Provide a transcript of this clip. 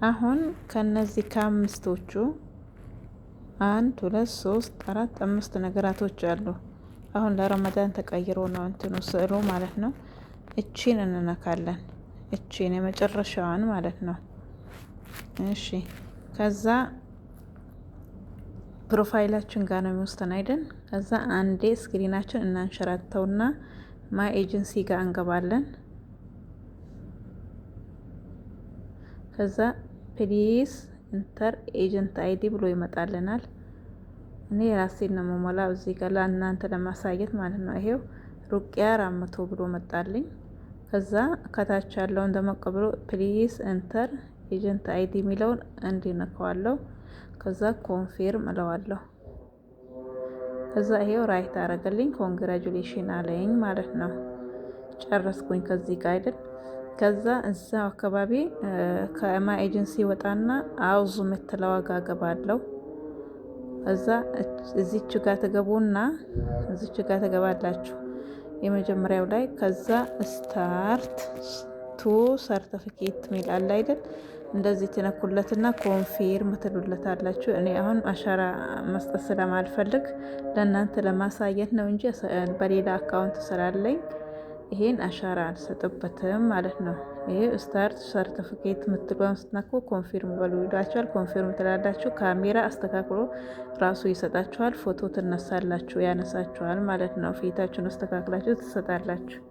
አሁን ከነዚህ ከአምስቶቹ አንድ፣ ሁለት፣ ሶስት፣ አራት፣ አምስት ነገራቶች አሉ። አሁን ለረመዳን ተቀይሮ ነው እንትኑ ስዕሉ ማለት ነው። እቺን እንነካለን። እቺን የመጨረሻዋን ማለት ነው። እሺ፣ ከዛ profile ኣችን ጋር ነው የሚወስደን አይደል? ከዛ አንዴ screen ኣችን እናንሸራተውና my agency ጋር እንገባለን። ከዛ "Please enter agent ID" ብሎ ይመጣልናል። እኔ የራሴን ነው የምሞላው እዚህ ጋር ለእናንተ ለማሳየት ማለት ነው። ይሄው ሩቅያ ራመቶ ብሎ መጣልኝ። ከዛ ከታች ያለውን ደመቅ ብሎ "Please enter agent ID" የሚለውን እንዲነካዋለሁ። ከዛ confirm እለዋለሁ። ከዛ ይሄው right አረገልኝ፣ congratulation አለኝ ማለት ነው። ጨረስኩኝ ከዚህ ጋር አይደል? ከዛ እዛው አካባቢ ከ my agency ወጣና auth የምትለዋ ጋ ገባለሁ። ከዛ እዚች ጋር ትገቡና እዚች ጋር ትገባላችሁ የመጀመሪያው ላይ። ከዛ "Start to certificate" ሚል አለ አይደል? እንደዚህ ትነኩለትና confirm ትሉለታላችሁ። እኔ አሁን አሻራ መስጠት ስለማልፈልግ ለእናንተ ለማሳየት ነው እንጂ በሌላ account ስላለኝ ይሄን አሻራ አልሰጥበትም ማለት ነው። ይሄ "Start certificate" የምትለውን ስትነኩ confirm በሉ ይላችኋል። Confirm ትላላችሁ። ካሜራ አስተካክሎ ራሱ ይሰጣችኋል። ፎቶ ትነሳላችሁ፣ ያነሳችኋል ማለት ነው። ፊታችሁን አስተካክላችሁ ትሰጣላችሁ።